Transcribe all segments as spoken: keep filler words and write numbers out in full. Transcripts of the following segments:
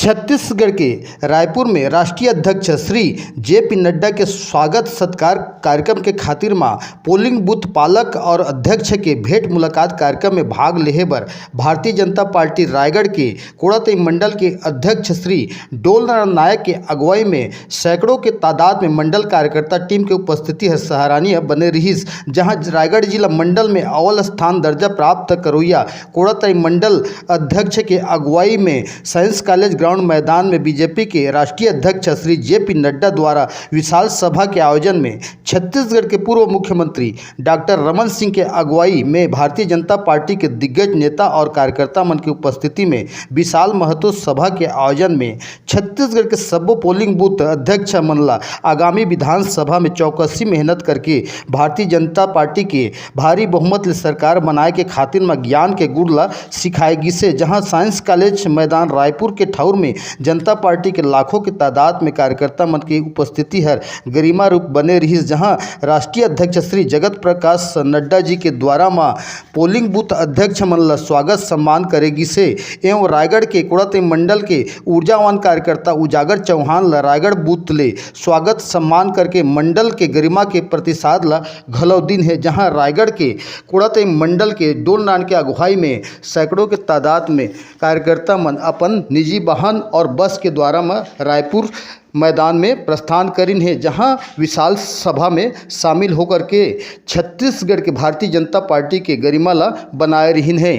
छत्तीसगढ़ के रायपुर में राष्ट्रीय अध्यक्ष श्री जे पी नड्डा के स्वागत सत्कार कार्यक्रम के खातिर म पोलिंग बूथ पालक और अध्यक्ष के भेंट मुलाकात कार्यक्रम में भाग लेहे बर भारतीय जनता पार्टी रायगढ़ के कोड़ातई मंडल के अध्यक्ष श्री डोलनारायण नायक के अगुवाई में सैकड़ों के तादाद में मंडल कार्यकर्ता टीम के उपस्थिति ह सराहनीय बने रिहिस, जहां रायगढ़ जिला मंडल में अव्वल स्थान दर्जा प्राप्त करोइया कोड़ातई मंडल अध्यक्ष के अगुवाई में साइंस कॉलेज ग्राउंड मैदान में बीजेपी के राष्ट्रीय अध्यक्ष श्री जे पी नड्डा द्वारा विशाल सभा के आयोजन में छत्तीसगढ़ के पूर्व मुख्यमंत्री डॉक्टर रमन सिंह के अगुवाई में भारतीय जनता पार्टी के दिग्गज नेता और कार्यकर्ता मन की उपस्थिति में विशाल महतो सभा के आयोजन में छत्तीसगढ़ के सब्बो पोलिंग बूथ अध्यक्ष मन ला आगामी विधानसभा में चौकसी मेहनत करके भारतीय जनता पार्टी के भारी बहुमत ले सरकार बनाए के खातिर म ज्ञान के गुर ला सिखाए गिसे, जहां साइंस कॉलेज मैदान रायपुर के ठौर में जनता पार्टी के लाखों के तादाद में कार्यकर्ता मन के उपस्थिति हर गरिमा रूप बने रिहिस, जहां राष्ट्रीय अध्यक्ष श्री जगत प्रकाश नड्डा जी के द्वारा म पोलिंग बूथ अध्यक्ष मन ल स्वागत सम्मान करे गिसे एवं रायगढ़ के कोड़ातई मंडल के ऊर्जावान कार्यकर्ता उजागर चौहान ल रायगढ़ बूथ ले स्वागत सम्मान करके मंडल के गरिमा के प्रतिसाद ल घलो दिन हे, जहां रायगढ़ के कोड़ातई मंडल के डोलनारायण के अगुवाई में सैकड़ों के तादाद में कार्यकर्ता मन अपन निजी वाहन और बस के द्वारा म रायपुर मैदान में प्रस्थान करिन हे, जहां विशाल सभा में शामिल होकर के छत्तीसगढ़ के भारतीय जनता पार्टी के गरिमा ला बनाए रिहिन हे।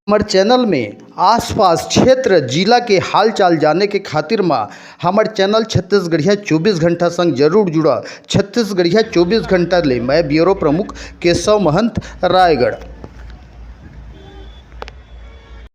हमर चैनल में आसपास क्षेत्र जिला के हालचाल जाने के खातिर म हमर चैनल छत्तीसगढ़िया चौबीस घंटा संग जरूर जुड़ा। छत्तीसगढ़िया चौबीस घंटा ले मैं ब्यूरो प्रमुख केशव महंत, रायगढ़।